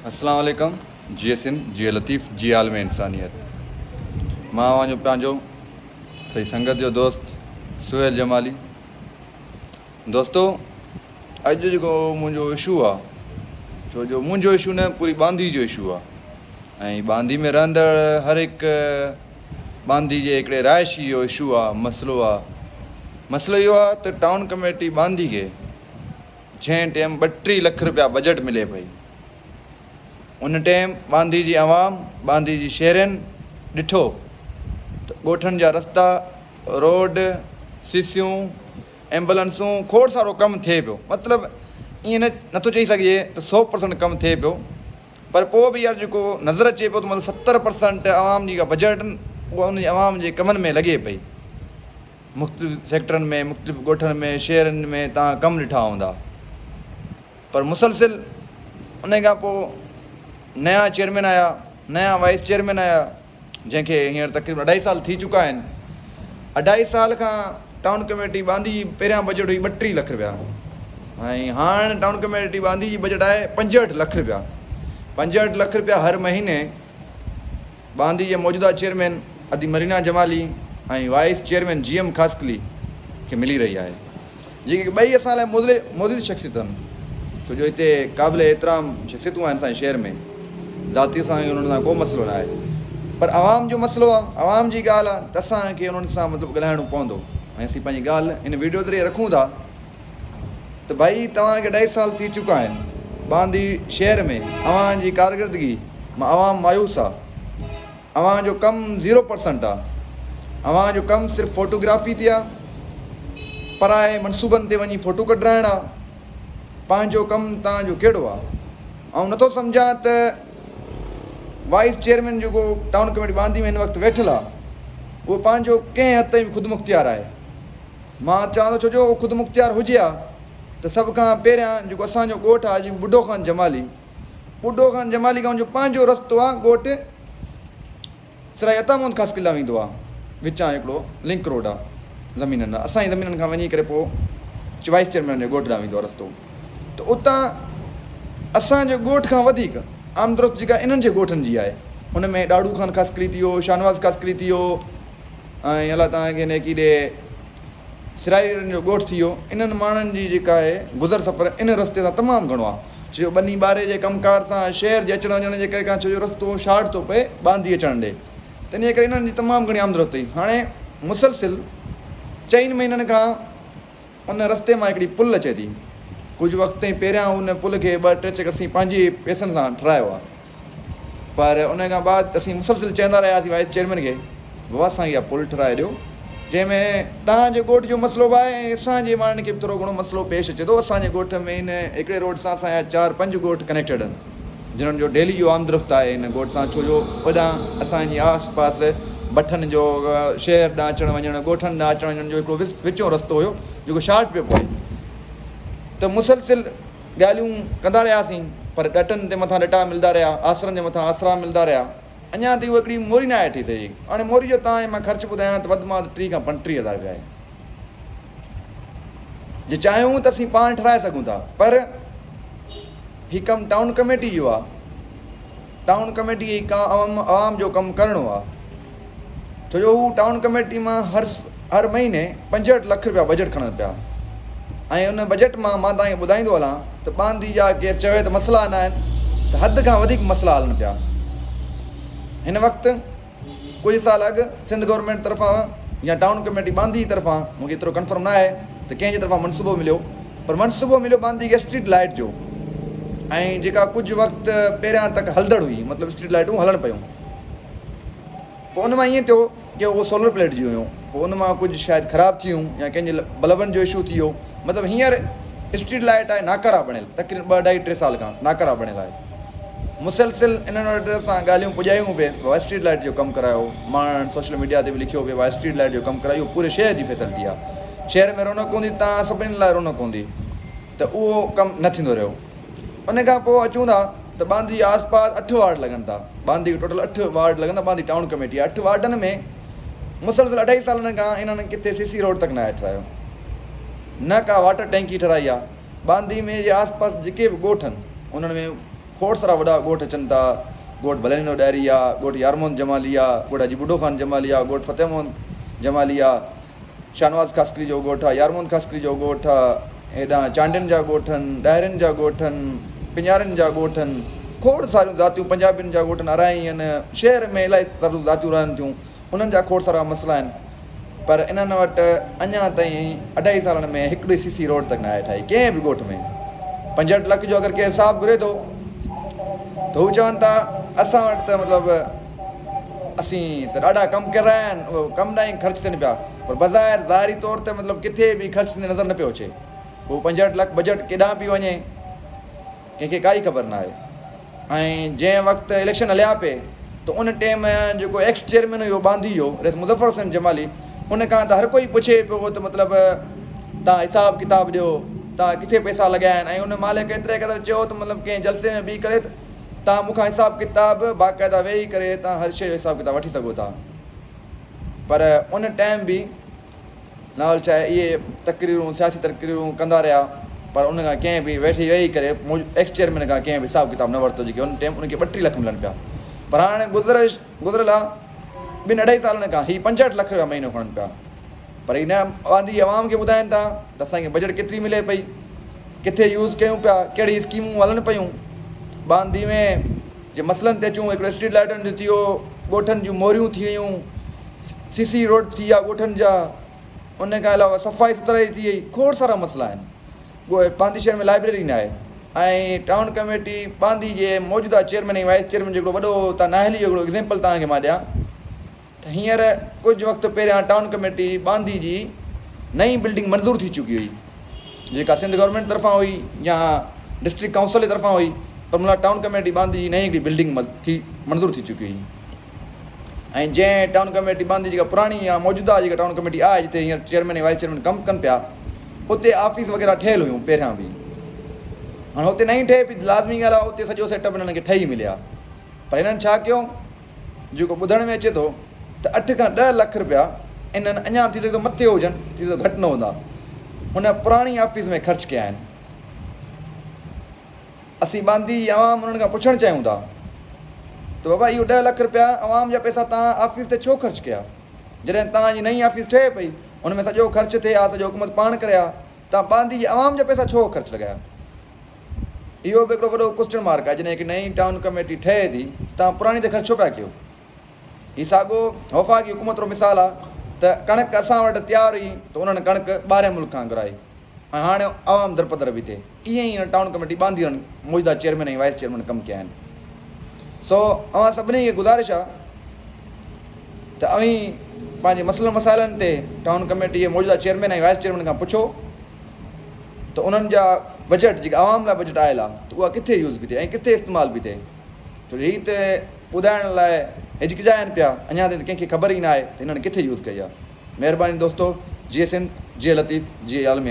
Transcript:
اسلام عليڪم جيئي سنڌ جيئي لطيف جيئي عالم انسانيت مان اوهان جو پنهنجو سائين سنگت جو دوست سهيل جمالي دوستو اڄ جو جيڪو منهنجو اشو آ ڇو جو منهنجو اشو نه پوري ٻانڌي جو اشو آ ۽ ٻانڌي ۾ رهندڙ هر هڪ ٻانڌي جي هڪڙي رهائشي جو اشو آ مسئلو آ مسئلو اهو آ ته ٽائون ڪميٽي ٻانڌي کي جنهن ٽيم 32 لک رپيا بجيٽ ملي پئي ان ٽيم ٻانڌي جي عوام ٻانڌي جي شهرين ڏٺو ته ڳوٺن جا رستا روڊ سيسيون ايمبولنسون کوڙ سارو ڪم ٿئي پيو مطلب ائين نه نٿو چئي سگهجي ته 100% ڪم ٿئي پيو پر پوء به يار جيڪو نظر اچي پيو ته مطلب 70% عوام جي جيڪا بجيٽ اها ان جي عوام جي ڪمن ۾ لڳي پئي مختلف سيڪٽرن ۾ مختلف ڳوٺن ۾ شهرن ۾ توهان ڪم ڏٺا هوندا پر مسلسل ان کان پوء نيا چيئرمين آيا نيا وائيس چيئرمين آيا جنهن کي هينئر تقريبن اڍائي سال ٿي چڪا آهن. اڍائي سال کان ٽائون ڪميٽي ٻانڌي جي پهريان بجيٽ هئي 32 لک رپيا ۽ هاڻ ٽائون ڪميٽي ٻانڌي جي بجيٽ آهي 65 لک رپيا. 65 لک رپيا هر مهيني ٻانڌي جي موجوده چيئرمين ادي Marina Jamali ۽ vice chairman G M Khaskheli کي ملي رهي آهي. جيڪي ٻئي اسان لاء معزز شخصيتون آهن، ڇو جو هتي قابل احترام شخصيتون آهن اسان جي شهر ۾ ذاتي اسان کي انهن سان ڪو مسئلو نه آهي پر عوام جو مسئلو آهي عوام جي ڳالهه آهي ته اسان کي انهن سان مطلب ڳالهائڻو پوندو ۽ اسين پنهنجي ڳالهه هن ويڊيو ذريعي رکون ٿا ته ڀائي توهان کي اڍائي سال ٿي چڪا آهن ٻانڌي شهر ۾ اوهان جي ڪارڪردگي مان عوام مايوس آهي. اوهان جو ڪم زيرو پرسنٽ آ. اوهان جو ڪم صرف فوٽوگرافي تي آ. پرائي منصوبن تي وڃي فوٽو ڪڍرائڻ آ. پنهنجو ڪم توهان جو ڪهڙو آ. آئون نٿو سمجهان ته وائيس چيئرمين جيڪو ٽائون ڪميٽي ٻانڌي ۾ هن وقت ويٺل آ اهو پنهنجو ڪنهن حد تائين به خودمختيار آهي. مان چوان ٿو ڇو جو اهو خودمختيار هجي ها ته سڀ کان پهريان جيڪو اسان جو ڳوٺ آ جيڪو ٻڍو خان جمالي ٻڍو خان جمالي کان جو پنهنجو رستو آ ڳوٺ سرائي عطا محمد خاص قلعا ويندو آ وچان هڪڙو لنڪ روڊ آ زمينن ڏانهن اسان جي زمينن کان وڃي ڪري پوء وائيس چيئرمين جي ڳوٺ ڏانهن ويندو آ رستو ته اتان اسان جي ڳوٺ کان وڌيڪ آمدرفت جيڪا انهن جي ڳوٺن جي آهي ان ۾ ڏاڙو خان خاصخيلي ٿي ويو شاهنواز خاصخيلي ٿي ويو ۽ الله توهان کي نيڪي ڏي سرائيرن جو ڳوٺ ٿي ويو. انهن ماڻهن جي جيڪا آهي گذر سفر ان رستي سان تمام گهڻو آهي. ڇو جو ٻني ٻاري جي ڪم ڪار سان شهر جي اچڻ وڃڻ جي ڪري کان ڇو جو رستو شارٽ ٿو پئي ٻانڌي اچڻ ڏي تنهن جي ڪري انهن جي تمام گهڻي آمدرفت ٿي. هاڻي مسلسل چئن مهينن کان ان رستي مان هڪڙي پل اچي ٿي. ڪجهه وقت تائين پهريان ان پل کي ٻه ٽي چڪر اسين پنهنجي پئسن سان ٺهرايو آهي. پر ان کان بعد اسين مسلسل چوندا رهياسين وائيس چيئرمين کي بابا اسان کي اها پل ٺهرائي ڏيو جنهن ۾ توهان جي ڳوٺ جو مسئلو به آهي ۽ اسان جي ماڻهن کي به ٿورو گهڻو مسئلو پيش اچي ٿو اسان جي ڳوٺ ۾ ان هڪڙي روڊ سان اسان جا چار پنج ڳوٺ ڪنيڪٽيڊ آهن جنهن جو ڊيلي جو آمد رفت آهي ان ڳوٺ سان ڇو جو اوڏانهن اسان جي آس پاس بٺن جو شهر ڏانهن اچڻ وڃڻ ڳوٺن ڏانهن اچڻ وڃڻ جو هڪڙو وچون رستو هيو جيڪو شارٽ پيو پوي ته مسلسل ڳالهيون ڪندا رهياسين، پر ڏٽن تي مٿان ڏٽا ملدا رهيا، آسرن جي مٿان آسرا ملدا رهيا. اڃا تائين اها هڪڙي موري ناهي ٺهي سگهي. هاڻي موري جو توهان کي مان خرچ ٻڌايان ته وڌ مان وڌ 30 کان 35 هزار رپيا آهي. جي چاهيون ته اسين پاڻ ٺهرائي سگهون ٿا، پر هي ڪم ٽائون ڪميٽي جو آهي. ٽائون ڪميٽي کي عوام جو ڪم ڪرڻو آهي. ڇو جو هو ٽائون ڪميٽي مان هر هر مهيني 65 لک رپيا بجيٽ کڻن پيا ۽ ان بجيٽ مان مان توهان کي ٻڌائيندو هلان ته ٻانڌي جا ڪير چوي ته مسئلا نه آهن ته حد کان وڌيڪ مسئلا هلن پيا. هن وقت ڪجهه سال اڳ سنڌ گورنمينٽ طرفان يا ٽائون ڪميٽي ٻانڌي طرفان مون کي ايترو ڪنفرم نه آهي ته ڪنهن جي طرفان منصوبو مليو پر منصوبو مليو ٻانڌي کي اسٽريٽ لائيٽ جو ۽ جيڪا ڪجهه وقت پهريان تڪ هلندڙ هئي مطلب اسٽريٽ لائيٽون هلن پيون پوء ان مان ائين ٿيو ڪي اهو سولر پليٽ جون هيون پوء ان مان ڪجهه شايد خراب ٿي ويون يا ڪنهن جي بلبن جو اشو ٿي ويو مطلب هينئر اسٽريٽ لائيٽ آهي ناڪارا بڻيل تقريبن ٻه اڍائي ٽي سال کان ناڪارا بڻيل آهي مسلسل انهن وٽ اسان ڳالهيون پڄايون به بابا اسٽريٽ لائيٽ جو ڪم ڪرايو مان سوشل ميڊيا تي به لکيو به بابا اسٽريٽ لائيٽ جو ڪم ڪرايو پوري شهر جي فيسلٽي آهي شهر ۾ رونق هوندي تان سڀني لاء رونق هوندي ته اهو ڪم نه ٿيندو رهيو ان کان پوء اچون ٿا ته ٻانڌي جي آس پاس اٺ وارڊ لڳن ٿا. ٻانڌي کي ٽوٽل اٺ وارڊ لڳن ٿا. ٻانڌي ٽائون ڪميٽي آهي. اٺ وارڊن ۾ مسلسل اڍائي سالن کان انهن ڪٿي سي سي روڊ تڪ ناهي ٺهرايو. نه ڪا واٽر ٽينڪي ٺهرائي آهي. ٻانڌي ۾ جي آس پاس جيڪي به ڳوٺ آهن انهن ۾ کوڙ سارا وڏا ڳوٺ اچن ٿا، ڳوٺ ڀلينو ڏاهري آ، ڳوٺ يار محمد جمالي آ، ڳوٺ حاجي ٻڍو خان جمالي آ، ڳوٺ فتح محمد جمالي آ، شاهنواز خاصخيلي جو ڳوٺ آ، يار محمد خاصخيلي جو ڳوٺ آ، هيڏانهن چانڊين جا ڳوٺ آهن، ڏاهرين جا ڳوٺ آهن، پڃارين جا ڳوٺ آهن، کوڙ ساريون ذاتيون پنجابين جا ڳوٺ آهن، ارائين آهن، شهر ۾ الائي ساريون ذاتيون رهن ٿيون، انهن جا کوڙ سارا مسئلا آهن پر انهن وٽ اڃا تائين اڍائي سالن ۾ هڪڙي سي سي روڊ تڪ ناهي ٺاهي ڪنهن به ڳوٺ ۾ 65 لک جو اگر ڪنهن حساب گهري ٿو ته هو چون ٿا اسان وٽ ته مطلب اسين ته ڏاڍا ڪم ڪرايا آهن اهو ڪم ڏانهن خرچ ٿين پيا پر بظاهر ظاهري طور تي مطلب ڪٿي به خرچ ٿيندي نظر نه پيو اچي هو 65 لک بجيٽ ڪيڏانهن پئي وڃي ڪنهن کي ڪائي خبر ناهي ۽ جنهن وقت اليڪشن هليا پئي ته ان ٽيم جيڪو ايڪس چيئرمين هيو ٻانڌي جو رئيس مظفر حسين جمالي ان کان ته هر ڪوئي پڇي پيو ته مطلب تان حساب ڪتاب ڏيو تان ڪٿي پئسا لڳايا آهن ۽ ان مالڪ ايتري قدر چيو ته مطلب ڪنهن جلسي ۾ بيهي ڪري ته تان مون کان حساب ڪتاب باقاعده ويهي ڪري تان هر شيء جو حساب ڪتاب وٺي سگهو ٿا پر ان ٽيم به ناول ڇا اهي تقريرون سياسي تقريرون ڪندا رهيا پر ان کان ڪنهن به ويٺي ويهي ڪري ايڪس چيئرمين کان ڪنهن به حساب ڪتاب نه ورتو جيڪي ان ٽيم ان کي 32 لک ملن پيا پر هاڻي گذريل ٻن اڍائي سالن کان هي 65 لک رپيا مهينو کڻن پيا پر هي نه واندي عوام کي ٻڌائن ٿا ته اسان کي بجيٽ ڪيتري ملي پئي ڪٿي يوز ڪيون پيا ڪهڙي اسڪيمون هلن پيون باندي ۾ جي مسئلن تي اچون هڪڙو اسٽريٽ لائٽن جو ٿي ويو ڳوٺن جون موريون ٿي ويون سي سي روڊ ٿي ويا ڳوٺن جا ان کان علاوه صفائي سٿرائي ٿي وئي کوڙ سارا مسئلا آهن باندي شهر ۾ لائبريري نه آهي ۽ ٽائون ڪميٽي باندي جي موجوده چيئرمين ۽ وائيس چيئرمين جو هڪڙو وڏو تان نااهلي جو هڪڙو ايگزيمپل توهان کي مان ڏيان ته هينئر ڪجهه وقت پهريان ٽائون ڪميٽي باندي جي نئين بلڊنگ منظور ٿي چڪي هئي جيڪا سنڌ گورنمينٽ طرفان هئي يا ڊسٽرڪٽ ڪائونسل جي طرفان هئي پر مطلب ٽائون ڪميٽي باندي جي نئين هڪڙي بلڊنگ ٿي منظور ٿي چڪي هئي ۽ جنهن ٽائون ڪميٽي باندي جيڪا پراڻي يا موجوده جيڪا ٽائون ڪميٽي آهي جتي هينئر چيئرمين ۽ وائيس چيئرمين ڪم ڪن پيا اتي آفيس وغيره ٺهيل هيون پهريان به هاڻي اتي نئين ٺهي پئي لازمي ڳالهه آهي اتي سڄو سيٽ اپ هنن کي ٺهي مليا پر هنن ڇا ڪيو جيڪو ٻڌڻ ۾ اچي ٿو ته 8 کان 10 لک رپيا انهن اڃا ٿي سگهي ٿو مٿي هجن ٿي سگهي ٿو گهٽ نه هوندا ان پراڻي آفيس ۾ خرچ ڪيا آهن اسين ٻانڌي جي عوام انهن کان پڇڻ چاهيون ٿا ته بابا اهو 10 لک رپيا عوام جا پئسا توهان آفيس تي ڇو خرچ ڪيا جڏهن توهان جي نئين آفيس ٺهي پئي ان ۾ سڄو خرچ ٿئي ها سڄو حڪومت پاڻ ڪري ها توهان ٻانڌي جي عوام جا پئسا ڇو خرچ لڳايا اهو به هڪڙو وڏو ڪوسچن مارڪ آهي جڏهن هڪ نئين ٽائون ڪميٽي ٺهي ٿي توهان پراڻي تي خرچ ڇو پيا ڪيو هي ساڳو وفاقي حڪومت جو مثال آهي ته ڪڻڪ اسان وٽ تيار هئي ته انهن ڪڻڪ ٻاهرين ملڪ کان گهرائي ۽ هاڻي عوام درپدر به ٿئي ائين ئي هن ٽائون ڪميٽي ٻانڌي هنن موجوده چيئرمين ۽ وائيس چيئرمين ڪم ڪيا آهن سو اوهان سڀني کي گذارش آهي ته اوهين پنهنجي مسئلن مسائلن تي ٽائون ڪميٽي جي موجوده چيئرمين ۽ وائيس چيئرمين کان پڇو ته انهن جا بجيٽ جيڪا عوام لاء بجيٽ آيل آهي ته اها ڪٿي يوز به ٿئي ۽ ڪٿي استعمال به ٿئي ڇو جو هي ته ٻڌائڻ لاء هچڪچائن پيا اڃا تائين ته ڪنهن کي خبر ئي نه آهي ته هنن ڪٿي يوز ڪئي آهي مهرباني دوستو جيئي سنڌ جيئي لطيف جيئي عالمي.